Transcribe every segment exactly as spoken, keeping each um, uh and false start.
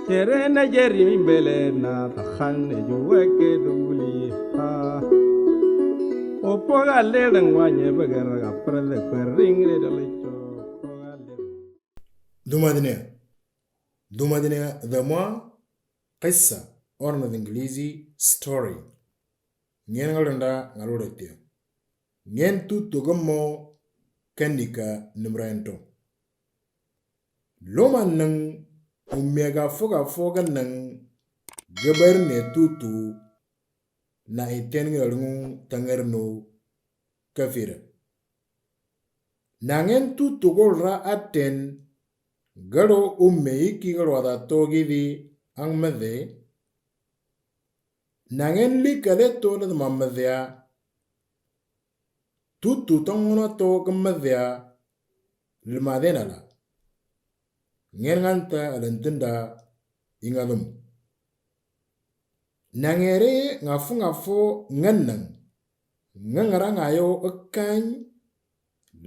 Chere na jeri mi bele na tahan ne juwe ke duli ha. Opo ga le dang wanye bagara ga prele kwering le dole cho. Opo ga le. Dumadine. Dumadine dhamwa qissa, or na English story. Ngen ngal renda ngal udatia. Ngen tu tugamo kanika nimrento. Loma nang umega foga foga nang gabar ne tutu na iten ngalungu tangar no kafira. Nangen tutu gol ra aten galo umme iki galo ada togi di ang mede. Nangen li kale to le ma medea. Tutu tangona to ke medea le ma dena la. Ngen nganta alentenda ingadum. Nangere ngafu ngafu ngenang. Ngangara ngayo ekany.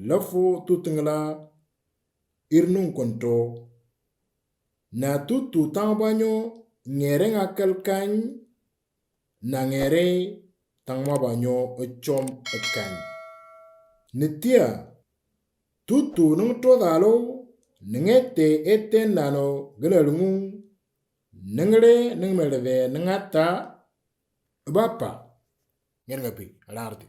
Lafu tutengla irnung konto. Na tutu tangbanyo ngere ngakal kany. Na ngere tangma banyo echom ekany. Nitia tutu nung todalo nengete eten nano gelalungu nengre nengmeleve nengata bapa. Ngen ngapi alarti.